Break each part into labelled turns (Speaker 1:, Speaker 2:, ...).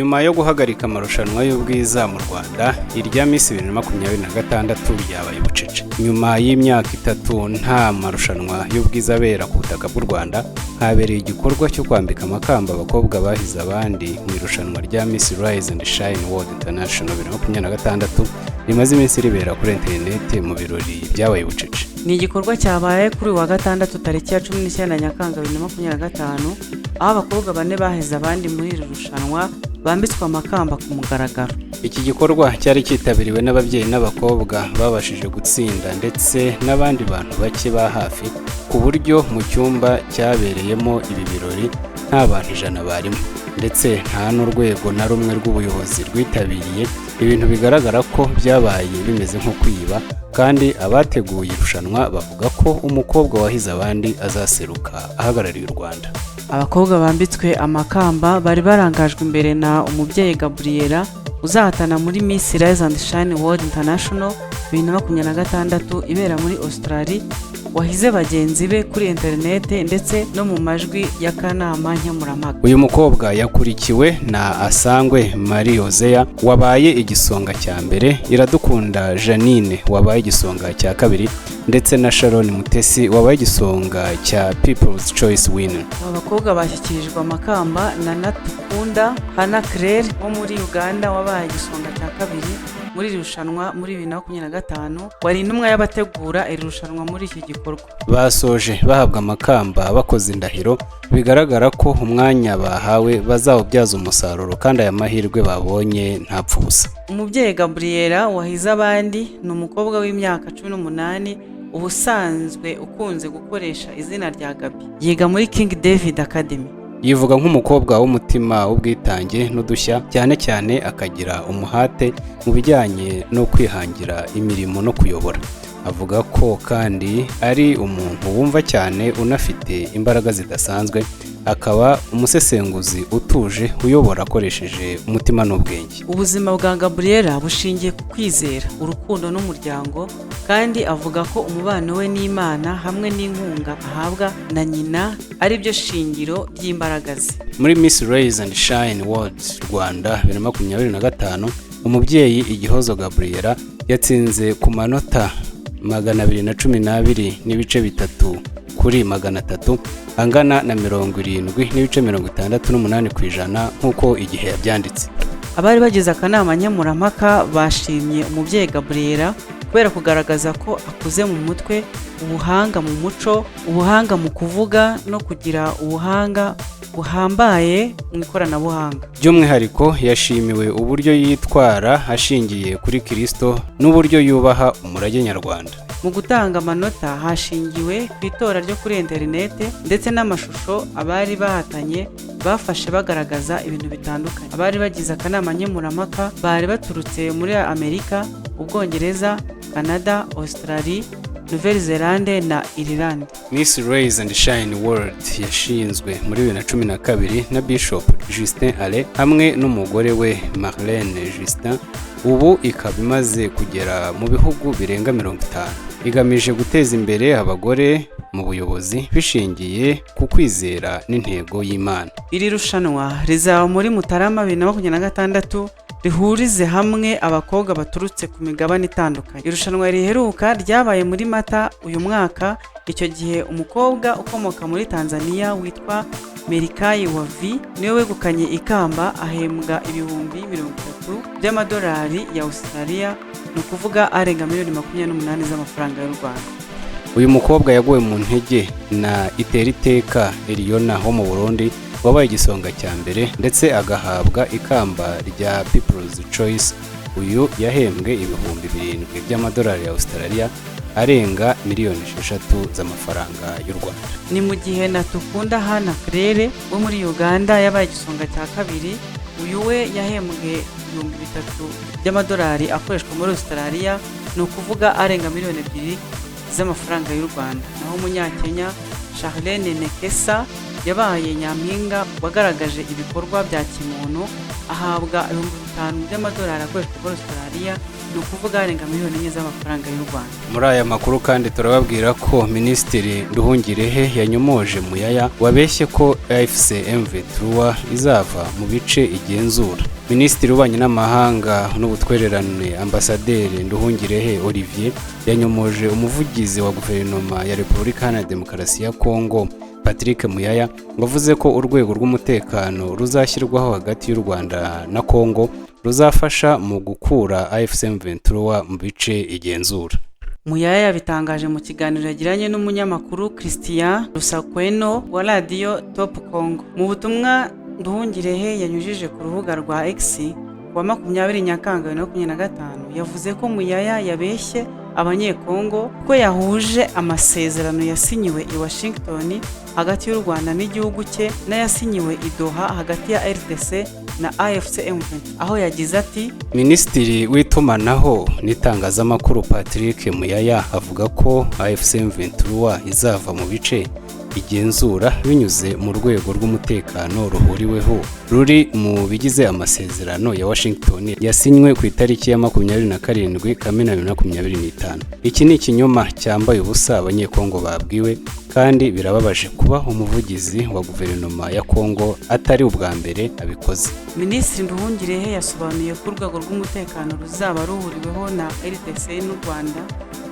Speaker 1: Nyuma yo guhagarika amarushanwa y'ubwiza mu Rwanda, irya Miss 2026 ryabaye bucece. Nyuma y'imyaka 3 nta marushanwa y'ubwiza abera ku butaka bw'u Rwanda, habereye igikorwa cyo kwambika amakamba abakobwa bahize abandi mu irushanwa rya Miss Rise and Shine World International 2026 rimaze iminsi ribera kuri interineti mu birori byabaye bucece.
Speaker 2: Ni igikorwa cyabaye kuri uyu wa gatandatu, tariki ya 19 Nyakanga 2025, aho abakobwa bane bahize abandi muri iri rushanwa bambitswe amakamba ku mugaragaro.
Speaker 1: Iki gikorwa cyari cyitabiriwe n'ababyeyi n'abakobwa babashije gutsinda ndetse n'abandi bantu bake ba hafi, ku buryo mu cyumba cyabereyemo ibi birori nta bantu 100 barimo, ndetse nta n'urwego na rumwe rw'ubuyobozi rwitabiriye, ibintu bigaragara ko byabaye bimeze nko kwiba. Kandi abateguye irushanwa bavuga ko umukobwa wahize abandi azaseruka ahagarariye u Rwanda.
Speaker 2: Abakobwa bambitswe amakamba bari barangajwe imbere na Umubyeyi Gabriela, uzahatana muri Miss Rise and Shine World International 2026 ibera muri Australia, wahize bagenzi be kuri interinete ndetse no mu majwi y'akanama nkemurampaka.
Speaker 1: Uyu mukobwa yakurikiwe na Asangwe Marie Hosea wabaye igisonga cya mbere, Iradukunda Janine wabaye igisonga cya kabiri, ndetse na Sharon Mutesi wabaye igisonga cya People's Choice Winner.
Speaker 2: Aba bakobwa bashyikirijwe amakamba na Natukunda Hana Claire wo muri Uganda, wabaye igisonga cya kabiri muri iri rushanwa muri 2025, wari intumwa y'abategura iri rushanwa muri iki gikorwa.
Speaker 1: Basoje bahabwa amakamba bakoze indahiro, bigaragara ko umwanya bahawe bazawubyaza umusaruro kandi aya mahirwe babonye ntapfa ubusa.
Speaker 2: Umubyeyi Gabriela wahize abandi ni umukobwa w'imyaka 18, ubusanzwe ukunze gukoresha izina rya Gabi. Yiga muri King David Academy.
Speaker 1: Yivuga nk'umukobwa w'umutima w'ubwitange n'udushya, cyane cyane akagira umuhate mu bijyanye no kwihangira imirimo no kuyobora. Avuga ko kandi ari umuntu wumva cyane, unafite imbaraga zidasanzwe, akaba umusesenguzi utuje uyobora akoresheje umutima n'ubwenge.
Speaker 2: Ubuzima bwa Gabriela bushingiye ku kwizera, urukundo n'umuryango, kandi avuga ko umubano we n'Imana hamwe n'inkunga ahabwa na nyina ari byo shingiro ry'imbaraga ze.
Speaker 1: Muri Miss Rise and Shine World Rwanda 2025, Umubyeyi Igihozo Gabriela yatsinze ku manota 212.3 kuri 300, angana na 70.68%, nk'uko Igihe yabyanditse.
Speaker 2: Abari bagize akanama nkemurampaka bashimye Umubyeyi Gabriela kubera kugaragaza ko akuze mu mutwe, ubuhanga mu muco, ubuhanga mu kuvuga no kugira ubuhanga buhambaye mu ikoranabuhanga.
Speaker 1: By'umwihariko yashimiwe uburyo yitwara ashingiye kuri Kirisito n'uburyo yubaha umurage nyarwanda.
Speaker 2: Mu gutanga amanota hashingiwe ku itora ryo kuri interinete ndetse n'amashusho abari bahatanye bafashe bagaragaza ibintu bitandukanye. Abari bagize akanama nkemurampaka bari baturutse muri Amerika, Ubwongereza, Canada, Australie, Nouvelle Zelande na Ireland.
Speaker 1: Miss Rise and Shine World yashinzwe muri 2012 na Bishop Justin Ale hamwe n'umugore we Marlene Justin, ubu ikaba imaze kugera mu bihugu birenga 50. Igamije guteza imbere abagore mu buyobozi bishingiye ku kwizera n'intego y'Imana.
Speaker 2: Iri rushanwa rizaba muri Mutarama 2026, rihurize hamwe abakobwa baturutse ku migabane itandukanye. Irushanwa riheruka ryabaye muri Mata uyu mwaka. Icyo gihe umukobwa ukomoka muri Tanzania witwa Merikayi Wavi niwe wegukanye ikamba, ahembwa 30,000 by'amadolari ya Australia, ni ukuvuga arenga miliyoni 28 z'amafaranga y'u Rwanda.
Speaker 1: Uyu mukobwa yaguwe mu ntege na Iteriteka Eliona wo mu Burundi, wabaye igisonga cya mbere ndetse agahabwa ikamba rya People's Choice. Uyu yahembwe 7,000 by'amadolari ya Australia, arenga miliyoni 6 z'amafaranga y'u Rwanda.
Speaker 2: Ni mu gihe Natukunda Hana Claire wo muri Uganda yabaye igisonga cya kabiri. Uyu we yahembwe 3,000 by'amadolari akoreshwa muri Australia, ni ukuvuga arenga miliyoni 2 z'amafaranga y'u Rwanda. Naho Umunyakenya Charlene Nekesa yabaye nyampinga wagaragaje ibikorwa bya kimuntu, ahabwa 5,000 by'amadolari akoreshwa muri Australia, Ni ukuvuga arenga miliyoni 4 z'amafaranga y'u Rwanda.
Speaker 1: Muri aya makuru kandi turababwira ko Minisitiri Nduhungirehe yanyomoje Muyaya wabeshye ko AFC M23 izava mu bice igenzura. Minisitiri w'Ububanyi n'Amahanga n'Ubutwererane, Ambasaderi Nduhungirehe Olivier, yanyomoje umuvugizi wa Guverinoma ya Repubulika Iharanira Demokarasi ya Kongo, Patrick Muyaya, wavuze ko urwego rw'umutekano ruzashyirwaho hagati y'u Rwanda na Kongo ruzafasha mu gukura AFC M23 mu bice igenzura.
Speaker 2: Muyaya yabitangaje mu kiganiro yagiranye n'umunyamakuru Christian Lusakweno wa radiyo Top Congo. Mu butumwa Nduhungirehe yanyujije ku rubuga rwa X ku wa 20 Nyakanga 2025, yavuze ko Muyaya yabeshye Abanyekongo ko yahuje amasezerano yasinyiwe i Washington hagati y'u Rwanda n'igihugu cye n'ayasinyiwe i Doha hagati ya RDC na AFC M23, aho yagize ati:
Speaker 1: Minisitiri w'Itumanaho n'Itangazamakuru Patrick Muyaya avuga ko AFC M23 izava mu bice igenzura binyuze mu rwego rw'umutekano ruhuriweho ruri mu bigize amasezerano ya Washington yasinywe ku itariki ya 27 Kamena 2025. Iki ni ikinyoma cyambaye ubusa Abanyekongo babwiwe, kandi birababaje kuba umuvugizi wa guverinoma ya Kongo atari ubwa mbere abikoze.
Speaker 2: Minisitiri Nduhungirehe yasobanuye ko urwego rw'umutekano ruzaba ruhuriweho na RDC n'u Rwanda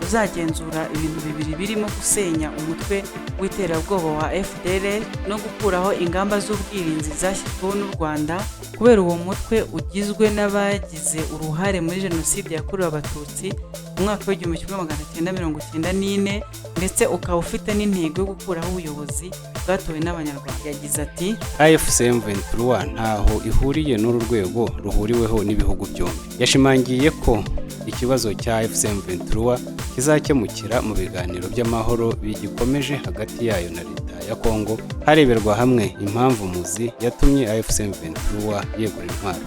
Speaker 2: ruzagenzura ibintu bibiri birimo gusenya umutwe w'iterabwoba wa FDLR no gukuraho ingamba z'ubwirinzi zashyizweho n'u Rwanda kubera uwo mutwe ugizwe n'abagize uruhare muri Jenoside yakorewe Abatutsi mu mwaka w'1994, ndetse ukaba ufite n'intego yo gukuraho ubuyobozi bwatowe n'Abanyarwanda. Yagize ati:
Speaker 1: AFC M23 ntaho ihuriye n'uru rwego ruhuriweho n'ibihugu byombi. Yashimangiye ko ikibazo cya AFC M23 kizakemukira mu biganiro by'amahoro bigikomeje hagati yayo na leta ya Kongo, hareberwa hamwe impamvu muzi yatumye AFC M23 yegura intwaro.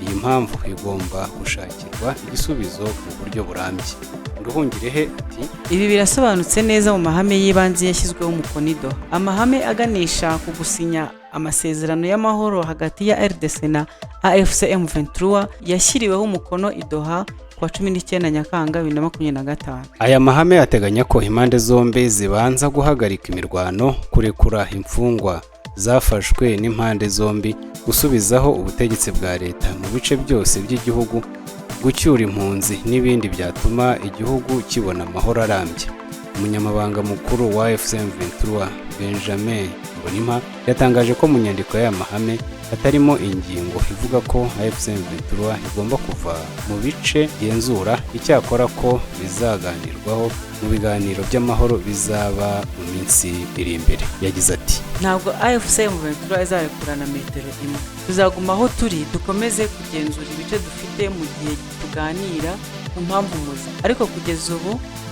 Speaker 1: Iyi mpamvu igomba gushakirwa igisubizo mu buryo burambye. Nduhungirehe ati:
Speaker 2: Ibi birasobanutse neza mu mahame y'ibanze yashyizweho umukono i Doha, amahame aganisha ku gusinya amasezerano y'amahoro hagati ya RDC na AFC M23 yashyiriweho umukono i Doha ku wa 19 Nyakanga 2025.
Speaker 1: Aya mahame ateganya ko impande zombi zibanza guhagarika imirwano, kurekura imfungwa zafashwe n'impande zombi, gusubizaho ubutegetsi bwa leta mu bice byose by'igihugu, gucyura impunzi n'ibindi byatuma igihugu kibona amahoro arambye. Umunyamabanga mukuru wa AFC M23, Benjamin Mbonimpa, yatangaje ko mu nyandiko y'aya mahame hatarimo ingingo ivuga ko AFC M23 igomba kuva mu bice genzura, icyakora ko bizaganirwaho mu biganiro by'amahoro bizaba mu minsi iri imbere. Yagize ati:
Speaker 2: Ntabwo AFC M23 izarekurana metero 1. Tuzaguma aho turi, dukomeze kugenzura ibice dufite mu gihe tuganira ku mpamvu muzi. Ariko kugeza ubu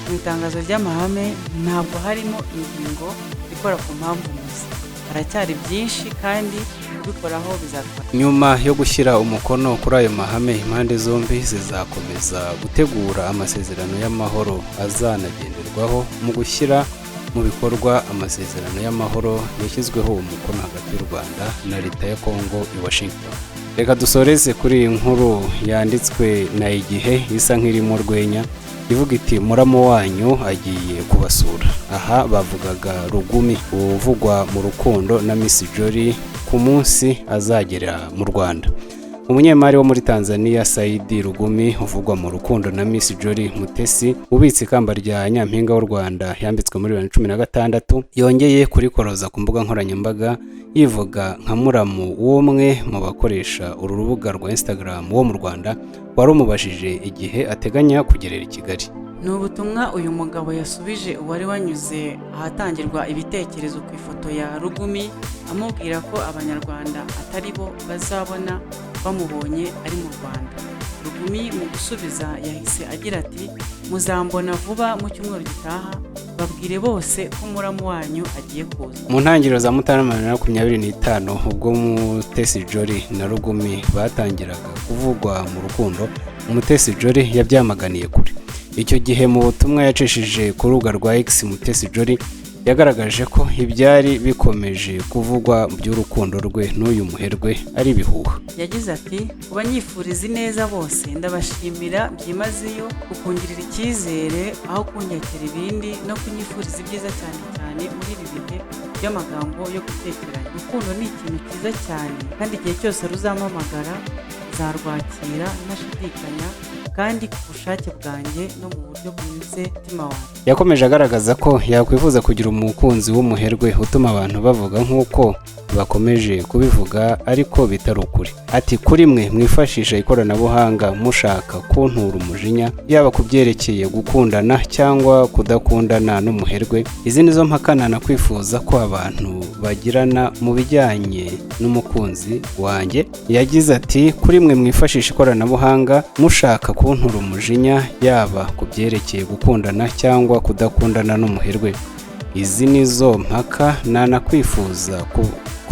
Speaker 2: mu itangazo ry'amahame ntabwo harimo ingingo ikora ku mpamvu muzi. Haracyari byinshi kandi kubikoraho bizatwara.
Speaker 1: Nyuma yo gushyira umukono kuri ayo mahame, impande zombi zizakomeza gutegura amasezerano y'amahoro azanagenderwaho mu gushyira mu bikorwa amasezerano y'amahoro yashyizweho umukono hagati y'u Rwanda na leta ya Kongo i Washington. Reka dusoreze kuri iyi nkuru yanditswe na Igihe, isa nk'irimo urwenya, ivuga iti: "Muramu wanyu agiye kubasura." Aha bavugaga Rugumi uvugwa mu rukundo na Miss Jolly ku munsi azagera mu Rwanda. Umunyemari wo muri Tanzania, Saidi Rugumi, uvugwa mu rukundo na Miss Jolly Mutesi ubitse ikamba rya Nyampinga w'u Rwanda yambitswe muri 2016, yongeye kurikoroza ku mbuga nkoranyambaga yivuga nka muramu w'umwe mu bakoresha uru rubuga rwa Instagram wo mu Rwanda wari umubajije igihe ateganya kugerera i Kigali.
Speaker 2: Ni ubutumwa uyu mugabo yasubije uwari wanyuze ahatangirwa ibitekerezo ku ifoto ya Rugumi, amubwira ko Abanyarwanda atari bo bazabona bamubonye ari mu Rwanda. Rugumi mu gusubiza yahise agira ati: "Muzambona vuba mu cyumweru gitaha, babwire bose ko muramu wanyu agiye kuza."
Speaker 1: Mu ntangiriro za Mutarama 2025, ubwo Mutesi Jolly na Rugumi batangiraga kuvugwa mu rukundo, Mutesi Jolly yabyamaganiye kure. Icyo gihe mu butumwa yacishije ku rubuga rwa X, Mutesi Jolly Yagaragaje ko ibyari bikomeje kuvugwa by'urukundo rwe n'uyu muherwe ari ibihuha.
Speaker 2: Yagize ati: "Ku banyifuriza ineza bose, ndabashimira byimazeyo kukungirira icyizere aho kunkekera ibindi no kunyifuriza ibyiza, cyane cyane muri ibi bihe by'amagambo yo gukekeranya. Urukundo ni ikintu cyiza cyane, kandi igihe cyose ruzampamagara nzarwakira ntashidikanya, kandi ku bushake bwanjye no mu buryo bunyuze umutima wanjye."
Speaker 1: Yakomeje agaragaza ko yakwifuza kugira umukunzi w'umuherwe utuma abantu bavuga nk'uko bakomeje kubivuga ariko bitari ukuri. Ati: "Kuri mwe mwifashisha ikoranabuhanga mushaka kuntura umujinya, yaba ku byerekeye gukundana cyangwa kudakundana n'umuherwe, izi nizo mpakana na kwifuza ko abantu bagirana mu bijyanye n'umukunzi wanjye." Yagize ati: "Kuri mwe mwifashisha ikoranabuhanga mushaka kuntura umujinya, yaba ku byerekeye gukundana cyangwa kudakundana n'umuherwe, izi nizo mpaka nanakwifuza ko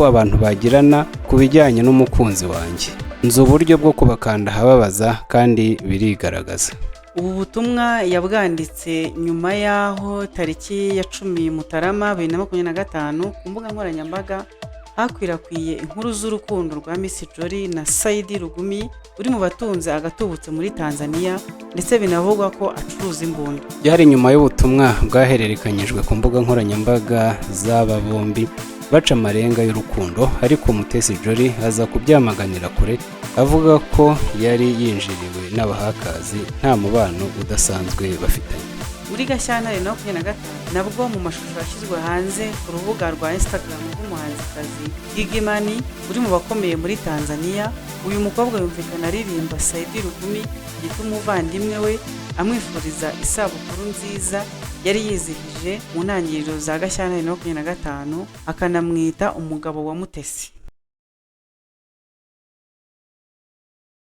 Speaker 1: abantu bagirana ku bijyanye n'umukunzi wanjye. Nzi uburyo bwo kubakanda ahababaza kandi birigaragaza."
Speaker 2: Ubu butumwa yabwanditse nyuma y'aho tariki ya 10 Mutarama 2025 ku mbuga nkoranyambaga hakwirakwiye inkuru z'urukundo rwa Miss Jolly na Saidi Rugumi, uri mu batunze agatubutse muri Tanzania, ndetse binavugwa ko acuruza imbunda.
Speaker 1: Byari nyuma y'ubutumwa bwahererekanyijwe ku mbuga nkoranyambaga z'aba bombi baca amarenga y'urukundo, ariko Mutesi Jolly aza kubyamaganira kure, avuga ko yari yinjiriwe n'abahakazi, nta mubano udasanzwe bafitanye.
Speaker 2: Muri Gashyantare 2025 nabwo, mu mashusho yashyizwe hanze ku rubuga rwa Instagram rw'umuhanzikazi Gigy Money, uri mu bakomeye muri Tanzania, uyu mukobwa yumvikana aririmba Saidi Rugumi yita umuvandimwe we, amwifuriza isabukuru nziza yari yizihije mu ntangiriro za Gashyantare 2025, akanamwita umugabo wa Mutesi.